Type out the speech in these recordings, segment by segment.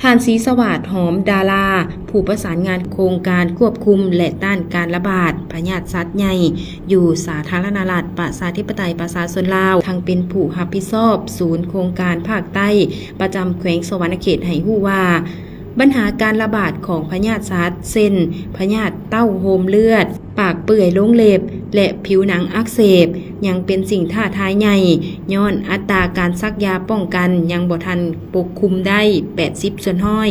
ທ່ານ ສີສະຫວາດ ຫອມດາລາ ຜູ້ປະສານງານໂຄງການຄວບຄຸມ ແລະ ຕ້ານການລະບາດພະຍາດສັດໃຫຍ່ ຢູ່ສາທາລະນະລັດ ປະຊາທິປະໄຕ ປະຊາຊົນລາວ ທັງເປັນຜູ້ຮັບຜິດຊອບສູນໂຄງການພາກໃຕ້ ປະຈຳແຂວງສະຫວັນນະເຂດ ໃຫ້ຮູ້ວ່າ ບັນຫາການລະບາດຂອງພະຍາດສັດ ເຊັ່ນ ພະຍາດເຕົ້າໂຮມເລືອດ, ປາກເປື່ອຍລົງເລັບ ແລະ ຜິວໜັງອັກເສບ ຍັງເປັນສິ່ງທ້າທາຍໃຫຍ່ ຍ້ອນອັດຕາການສັກຢາປ້ອງກັນຍັງບໍ່ທັນປົກຄຸມໄດ້ ແປດສິບສ່ວນຮ້ອຍ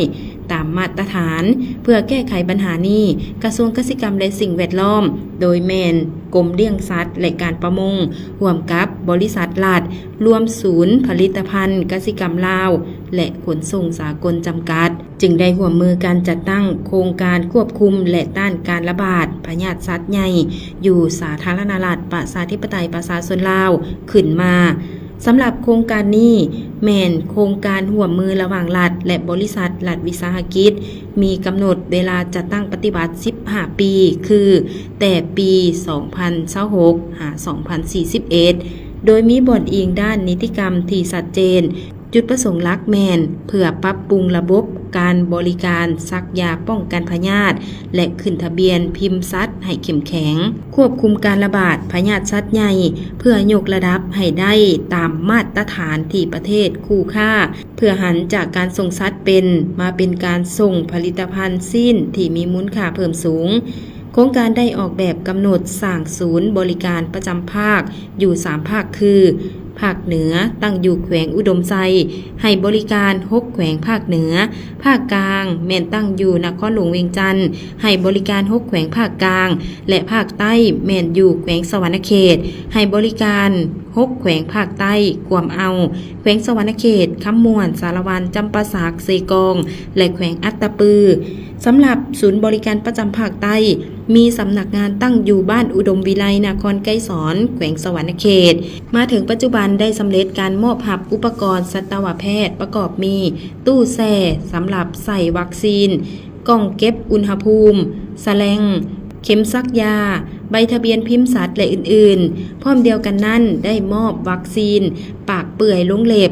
ຕາມມາດຕະຖານ. ເພື່ອແກ້ໄຂບັນຫານີ້, ກະຊວງກະສິກຳ ແລະ ສິ່ງແວດລ້ອມ ໂດຍແມ່ນກົມລ້ຽງສັດ ແລະ ການປະມົງ ຮ່ວມກັບບໍລິສັດລັດ ລວມສູນຜະລິດຕະພັນກະສິກຳລາວ ແລະ ຂົນສົ່ງສາກົນຈຳກັດ ຈຶ່ງໄດ້ຮ່ວມມືກັນຈັດຕັ້ງໂຄງການຄວບຄຸມ ແລະ ຕ້ານການລະບາດພະຍາດສັດໃຫຍ່ ຢູ່ສາທາລະນະລັດ ປະຊາທິປະໄຕ ປະຊາຊົນລາວ ຂຶ້ນມາ. ສຳລັບໂຄງການນີ້ ແມ່ນໂຄງການຮ່ວມມືລະຫວ່າງລັດ ແລະ ບໍລິສັດລັດວິສາຫະກິດ, ມີກຳນົດເວລາຈັດຕັ້ງປະຕິບັດສິບຫ້າປີ ຄື ແຕ່ປີສອງພັນຊາວຫົກ ຫາ ສອງພັນສີ່ສິບເອັດ ໂດຍມີບ່ອນອີງດ້ານນິຕິກຳທີ່ຊັດເຈນ. ຈຸດປະສົງຫຼັກແມ່ນເພື່ອປັບປຸງລະບົບການບໍລິການສັກຢາປ້ອງກັນພະຍາດ ແລະ ຂຶ້ນທະບຽນພິມສັດໃຫ້ເຂັ້ມແຂງ, ຄວບຄຸມການລະບາດພະຍາດສັດໃຫຍ່ ເພື່ອຍົກລະດັບໃຫ້ໄດ້ຕາມມາດຕະຖານທີ່ປະເທດຄູ່ຄ້າ, ເພື່ອຫັນຈາກການສົ່ງສັດເປັນ ມາເປັນການສົ່ງຜະລິດຕະພັນຊີ້ນທີ່ມີມູນຄ່າເພີ່ມສູງ. ໂຄງການໄດ້ອອກແບບກຳນົດສ້າງສູນບໍລິການປະຈຳພາກຢູ່ສາມພາກ ຄື ພາກເໜືອ ຕັ້ງຢູ່ແຂວງອຸດົມໄຊ ໃຫ້ບໍລິການຫົກແຂວງພາກເໜືອ, ພາກກາງ ແມ່ນຕັ້ງຢູ່ນະຄອນຫຼວງວຽງຈັນ ໃຫ້ບໍລິການຫົກແຂວງພາກກາງ ແລະ ພາກໃຕ້ ແມ່ນຢູ່ແຂວງສະຫວັນນະເຂດ ໃຫ້ບໍລິການຫົກແຂວງພາກໃຕ້ ກວມເອົາ ແຂວງສະຫວັນນະເຂດ, ຄຳມ່ວນ, ສາລະວັນ, ຈຳປາສັກ, ເຊກອງ ແລະ ແຂວງອັດຕະປື. ສຳລັບສູນບໍລິການປະຈຳພາກໃຕ້ ມີສຳນັກງານຕັ້ງຢູ່ບ້ານອຸດົມວິໄລ ນະຄອນໄກສອນ ແຂວງສະຫວັນນະເຂດ. ມາເຖິງປັດຈຸບັນໄດ້ສຳເລັດການມອບຮັບອຸປະກອນສັດຕະວະແພດ ປະກອບມີ ຕູ້ແຊ່ສຳລັບໃສ່ວັກຊີນ, ກ່ອງເກັບອຸນຫະພູມ, ສະແລັງ, ເຂັມສັກຢາ, ໃບທະບຽນພິມສັດ ແລະ ອື່ນໆ. ພ້ອມດຽວກັນນັ້ນ ໄດ້ມອບວັກຊີນປາກເປື່ອຍລົງເລັບ,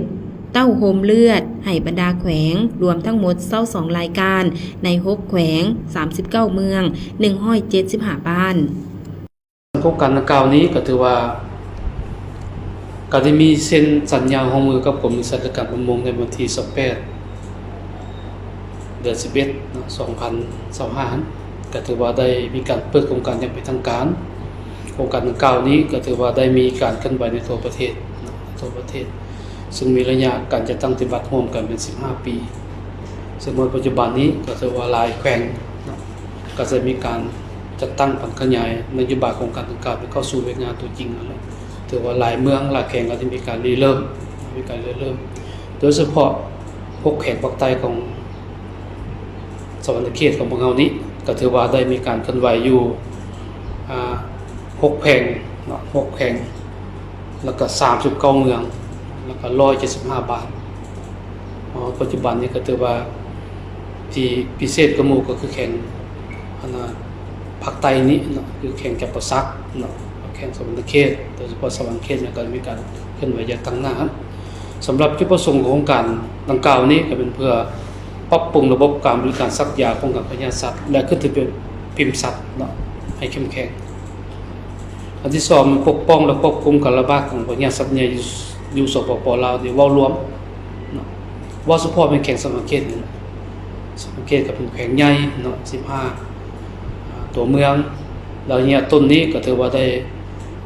ເຕົ້າໂຮມເລືອດ ໃຫ້ບັນດາແຂວງ ລວມທັງໝົດຊາວສອງລາຍການ ໃນຫົກແຂວງ, ສາມສິບເກົ້າເມືອງ, ໜຶ່ງຮ້ອຍເຈັດສິບຫ້າບ້ານ. ໂຄງການດັ່ງກ່າວນີ້ກໍຖືວ່າ ກໍໄດ້ມີເຊັນສັນຍາຮ່ວມມືກັບກົມອຸດສາຫະກຳປະມົງໃນວັນທີຊາວແປດ ເດືອນສິບເອັດເນາະ ສອງພັນຊາວຫ້າ ກໍຖືວ່າໄດ້ມີການເປີດໂຄງການຢ່າງເປັນທາງການ. ໂຄງການດັ່ງກ່າວນີ້ກໍຖືວ່າໄດ້ມີການເຄື່ອນໄຫວໃນທົ່ວປະເທດເນາະ ໃນທົ່ວປະເທດ ຊຶ່ງມີໄລຍະການຈັດຕັ້ງປະຕິບັດຮ່ວມກັນເປັນສິບຫ້າປີ ຊຶ່ງໃນປັດຈຸບັນນີ້ກໍຖືວ່າຫຼາຍແຂວງເນາະ ກໍຈະມີການຈັດຕັ້ງຜັນຂະຫຍາຍນະໂຍບາຍໂຄງການດັ່ງກ່າວໃຫ້ເຂົ້າສູ່ວຽກງານຕົວຈິງແລ້ວ. ຖືວ່າຫຼາຍເມືອງຫຼາຍແຂວງກໍໄດ້ມີການລິເລີ່ມ ມີການລິເລີ່ມ ໂດຍສະເພາະຫົກແຂວງພາກໃຕ້ຂອງສະຫວັນນະເຂດຂອງພວກເຮົານີ້ ກໍຖືວ່າໄດ້ມີການເຄື່ອນໄຫວຢູ່ ອ່າ ຫົກແຂວງເນາະ ຫົກແຂວງ ແລ້ວກໍສາມສິບເກົ້າເມືອງ ແລ້ວກໍຮ້ອຍເຈັດສິບຫ້າບ້ານ. ເພາະວ່າປັດຈຸບັນນີ້ກໍຖືວ່າທີ່ພິເສດກວ່າໝູ່ກໍຄືແຂວງ ອັນນ່າ ພາກໃຕ້ນີ້ເນາະ ຄືແຂວງຈຳປາສັກເນາະ ແຂວງສະຫວັນນະເຂດ ໂດຍສະເພາະສະຫວັນນະເຂດນີ້ກໍມີການເຄື່ອນໄຫວຢ່າງຕັ້ງໜ້າ. ສຳລັບຈຸດປະສົງຂອງໂຄງການດັ່ງກ່າວນີ້ ກໍແມ່ນເພື່ອປັບປຸງລະບົບການບໍລິການສັກຢາປ້ອງກັນພະຍາດສັດ ແລະ ຂຶ້ນທະບຽນພິມສັດເນາະ ໃຫ້ເຂັ້ມແຂງ. ອັນທີສອງ ແມ່ນປົກປ້ອງ ແລະ ຄວບຄຸມການລະບາດຂອງພະຍາດສັດໃຫຍ່ຢູ່ ຢູ່ ສປປ ລາວນີ້ ເວົ້າລວມເນາະ ເວົ້າສະເພາະແມ່ນແຂວງສະຫວັນນະເຂດນີ້ເນາະ ສະຫວັນນະເຂດກໍເປັນແຂວງໃຫຍ່ເນາະ ສິບຫ້າ ອ່າ ຕົວເມືອງ ແລະ ໄລຍະຕົ້ນນີ້ກໍຖືວ່າໄດ້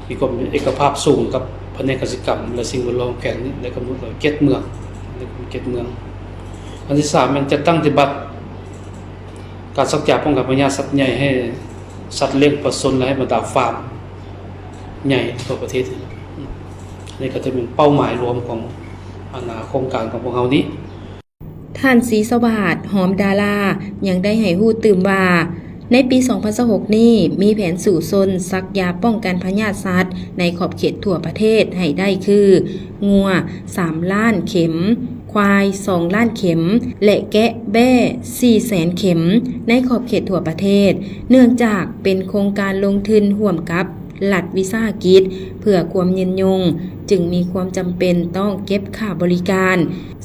ມີຄວາມເປັນເອກະພາບສູງກັບພະແນກກະສິກຳ ແລະ ສິ່ງແວດລ້ອມແຂວງນີ້ ໄດ້ກຳນົດໄວ້ເຈັດເມືອງ ເຈັດເມືອງ. ອັນທີສາມ ແມ່ນຈັດຕັ້ງປະຕິບັດ ການສັກຢາປ້ອງກັນພະຍາດສັດໃຫຍ່ໃຫ້ສັດລ້ຽງປະຊາຊົນ ແລະ ໃຫ້ບັນດາຟາມໃຫຍ່ທົ່ວປະເທດ. ອັນນີ້ກໍຈະເປັນເປົ້າໝາຍລວມຂອງ ອັນນ່າ ໂຄງການຂອງພວກເຮົານີ້. ທ່ານ ສີສະຫວາດ ຫອມດາລາ ຍັງໄດ້ໃຫ້ຮູ້ຕື່ມວ່າ ໃນປີສອງພັນຊາວຫົກນີ້ ມີແຜນສູ້ຊົນສັກຢາປ້ອງກັນພະຍາດສັດໃນຂອບເຂດທົ່ວປະເທດໃຫ້ໄດ້ຄື ງົວສາມລ້ານເຂັມ, ຄວາຍສອງລ້ານເຂັມ ແລະ ແກະແບ້ສີ່ແສນເຂັມ ໃນຂອບເຂດທົ່ວປະເທດ. ເນື່ອງຈາກເປັນໂຄງການລົງທຶນຮ່ວມກັບ ລັດວິສາຫະກິດ ເພື່ອຄວາມຍືນຍົງ, ຈຶ່ງມີຄວາມຈຳເປັນຕ້ອງເກັບຄ່າບໍລິການ.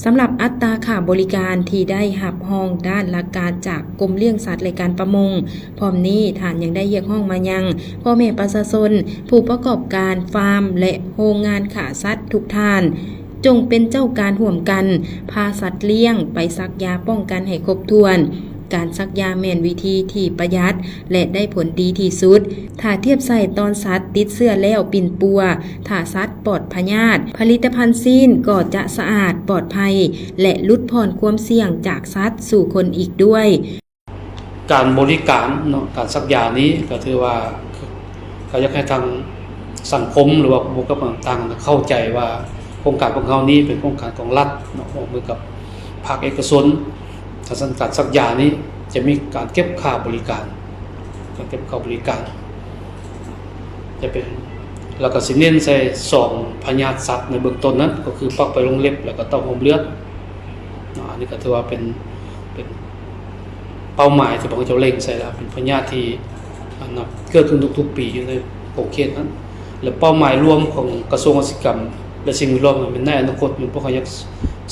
ສຳລັບອັດຕາຄ່າບໍລິການທີ່ໄດ້ຮັບຮອງດ້ານຫຼັກການຈາກກົມລ້ຽງສັດ ແລະ ການປະມົງ. ພ້ອມນີ້, ທ່ານຍັງໄດ້ຮຽກຮ້ອງມາຍັງພໍ່ແມ່ປະຊາຊົນ, ຜູ້ປະກອບການຟາມ ແລະ ໂຮງງານຂ້າສັດທຸກທ່ານ, ຈົ່ງເປັນເຈົ້າການຮ່ວມກັນ ພາສັດລ້ຽງໄປສັກຢາປ້ອງກັນໃຫ້ຄົບຖ້ວນ. ການສັກຢາແມ່ນວິທີທີ່ປະຢັດ ແລະ ໄດ້ຜົນດີທີ່ສຸດ. ຖ້າທຽບໃສ່ຕອນສັດຕິດເຊື້ອແລ້ວປິ່ນປົວ, ຖ້າສັດປອດພະຍາດ, ຜະລິດຕະພັນຊີ້ນກໍຈະສະອາດ, ປອດໄພ ແລະ ຫຼຸດຜ່ອນຄວາມສ່ຽງຈາກສັດສູ່ຄົນອີກດ້ວຍ. ການບໍລິການເນາະ, ການສັກຢານີ້ກໍຖືວ່າ ກໍຢາກໃຫ້ທາງສັງຄົມ ຫຼືວ່າຜູ້ປະກອບການຕ່າງໆ ເຂົ້າໃຈວ່າໂຄງການຂອງເຮົານີ້ເປັນໂຄງການຂອງລັດເນາະ, ຮ່ວມມືກັບພາກເອກະຊົນ. ສະນັ້ນການສັກຢານີ້ຈະມີການເກັບຄ່າບໍລິການ, ການເກັບຄ່າບໍລິການຈະເປັນ ແລ້ວກໍຊິເນັ້ນໃສ່ສອງພະຍາດສັດໃນເບື້ອງຕົ້ນນັ້ນ, ກໍຄືປາກໄຟລົງເລັບ ແລ້ວກໍເຕົ້າໂຮມເລືອດເນາະ. ອັນນີ້ກໍຖືວ່າເປັນ ເປັນເປົ້າໝາຍທີ່ພວກເຈົ້າເລັງໃສ່ແລ້ວ, ເປັນພະຍາດທີ່ ອັນນະ ເກີດຂຶ້ນທຸກໆປີຢູ່ໃນຂົງເຂດນັ້ນ ແລະ ເປົ້າໝາຍລວມຂອງກະຊວງກະສິກຳ ແລະ ສິ່ງແວດລ້ອມນັ້ນ ແມ່ນໃນອະນາຄົດນີ້ ພວກເຮົາຢາກ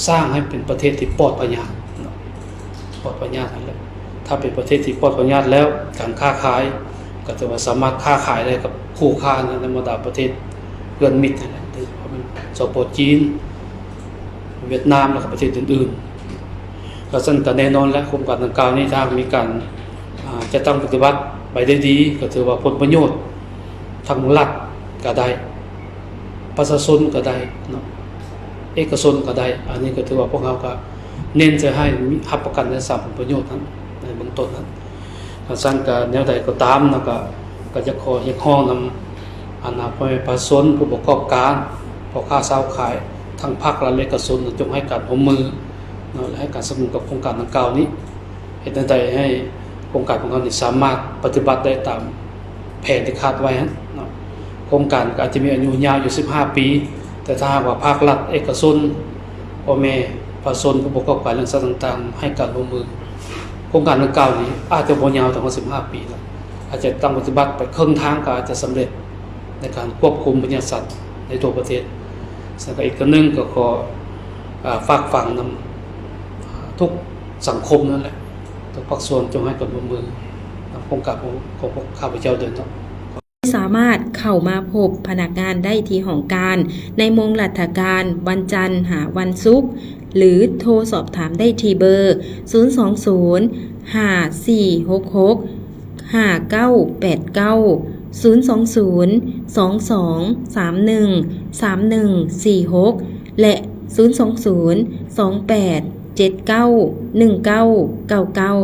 ສ້າງໃຫ້ເປັນປະເທດທີ່ປອດພະຍາດເນາະ, ປອດພະຍາດນັ້ນແຫຼະ. ຖ້າເປັນປະເທດທີ່ປອດພະຍາດແລ້ວ, ການຄ້າຂາຍກໍຖືວ່າສາມາດຄ້າຂາຍໄດ້ກັບຄູ່ຄ້າໃນບັນດາປະເທດເພື່ອນມິດນັ້ນແຫຼະ, ໂດຍສະເພາະແມ່ນ ສປ ຈີນ, ຫວຽດນາມ ແລະ ກໍປະເທດອື່ນໆ. ແລ້ວຊັ້ນກໍແນ່ນອນແຫຼະ, ໂຄງການດັ່ງກ່າວນີ້ ຖ້າຫາກມີການ ອ່າ ຈັດຕັ້ງປະຕິບັດໄປໄດ້ດີ ກໍຖືວ່າຜົນປະໂຫຍດທາງລັດກໍໄດ້, ປະຊາຊົນກໍໄດ້ເນາະ, ເອກະຊົນກໍໄດ້. ອັນນີ້ກໍຖືວ່າພວກເຮົາກໍເນັ້ນໃສ່ໃຫ້ມີ ຮັບປະກັນໃນສາມຜົນປະໂຫຍດນັ້ນ ໃນເບື້ອງຕົ້ນນັ້ນ. ຄັນຊັ້ນກໍແນວໃດກໍຕາມເນາະ, ກໍ ກໍຢາກຂໍຮຽກຮ້ອງນຳ ອັນນະ ພໍ່ແມ່ປະຊາຊົນ, ຜູ້ປະກອບການ, ພໍ່ຄ້າຊາວຂາຍ ທັງພາກລັດ ແລະ ເອກະຊົນ ຈົ່ງໃຫ້ການຮ່ວມມືເນາະ ແລະ ໃຫ້ການສະໜັບສະໜູນກັບໂຄງການດັ່ງກ່າວນີ້. ເຮັດແນວໃດໃຫ້ໂຄງການຂອງເຮົານີ້ສາມາດປະຕິບັດໄດ້ຕາມແຜນທີ່ຄາດໄວ້ຫັ້ນເນາະ. ໂຄງການກໍອາດຈະມີອາຍຸຍາວຢູ່ສິບຫ້າປີ, ແຕ່ຖ້າຫາກວ່າພາກລັດ, ເອກະຊົນ, ພໍ່ແມ່ປະຊາຊົນ, ຜູ້ປະກອບການເລື່ອງສັດຕ່າງໆ ໃຫ້ການຮ່ວມມື, ໂຄງການດັ່ງກ່າວນີ້ອາດຈະບໍ່ຍາວເຖິງຮອດສິບຫ້າປີແລ້ວ, ອາດຈະຕັ້ງປະຕິບັດໄປເຄິ່ງທາງກໍອາດຈະສຳເລັດ ໃນການຄວບຄຸມພະຍາດສັດໃນທົ່ວປະເທດ. ແລ້ວກໍອີກອັນໜຶ່ງກໍຂໍ ອ່າ ຝາກຝັງນຳ ອ່າ ທຸກສັງຄົມນັ້ນແຫຼະ, ທຸກພາກສ່ວນຈົ່ງໃຫ້ການຮ່ວມມືນຳໂຄງການຂອງ ຂອງພວກຂ້າພະເຈົ້າໂດຍຕຣົງ. ສາມາດເຂົ້າມາພົບພະນັກງານໄດ້ທີ່ຫ້ອງການໃນໂມງລັດຖະການ ວັນຈັນຫາວັນສຸກ ຫຼື ໂທສອບຖາມໄດ້ທີ່ເບີ ສູນສອງສູນ ຫ້າສີ່ຫົກຫົກ ຫ້າເກົ້າແປດເກົ້າ, ສູນສອງສູນ ສອງສອງສາມໜຶ່ງ ສາມໜຶ່ງສີ່ຫົກ ແລະ ສູນສອງສູນ ສອງແປດເຈັດເກົ້າ ໜຶ່ງເກົ້າເກົ້າເກົ້າ.